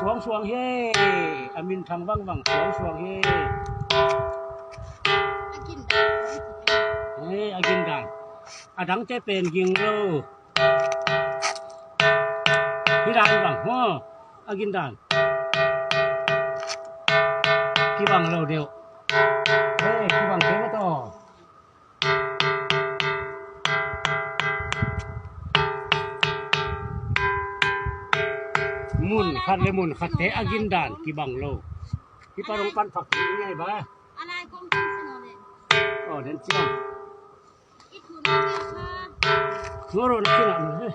Suang suang hi a min thang vang vang suang suang hi. Hey, a gin dan. A dang te pen ging lo. Hi dan bang ho. A gin dan. Ki bang lo deuh. Hey, ki bang te ma to. Mun khat le mun khat te a gin dan ki bang lo. Hi parong pan phak thi ngai ba. Oh, den chiang. Ngoro na kina no he.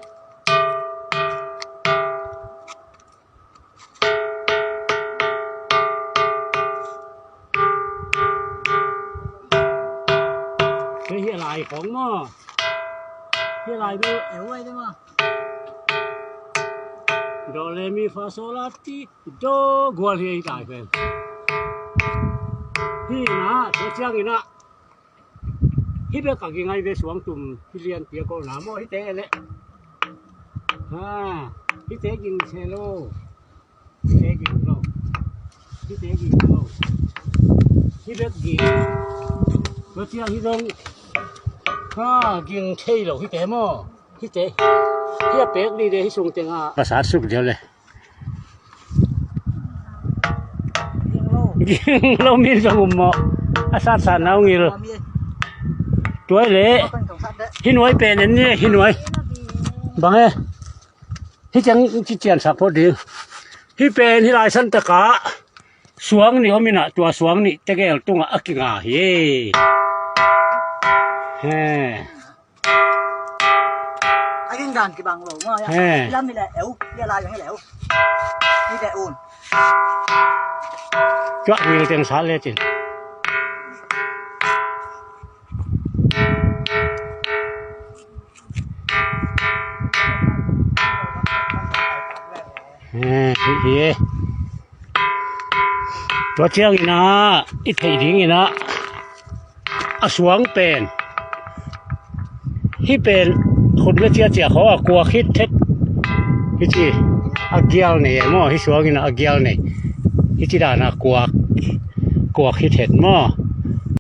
Cái hiện lại không mà hiện lại cái Yếu ấy đấy mà. Do re mi fa sol la ti do gual hi tai vel. Hi na te chiang ina hi be ka gi ngai ve suang tum hi lian tia ko na mo hi te le. Ha hi te ging che lo. Hi te ging lo. Hi te ging lo. Hi be gi. Lo chiang hi dong. Ha ging thei lo hi te mo. Hi te hi a pek ni de hi sung te nga. Pasar suk deuh le. Ging lo min zong um maw. A sat sat nau ngil. Tuai le hi nuai pen en ni hi nuai. Bang e. Hi chang chi chian sak phawt ding. Hi pen hi lai san taka suang ni awm inah tua suang nih tegel tungah a ki nga hi. He. Anh đàn cái bằng lỗ mà lâm thì là éo kia lại cái éo đi để ổn Chuak ngil teng sal le chin. Hi hi. Tua chiang ina i theih ding ina a suang pen hi pen khut na chia chia kho a kua khit thet hi chi a gial nei emaw hi suang ina a gial nei hi chi dan a kua kua khi thet maw.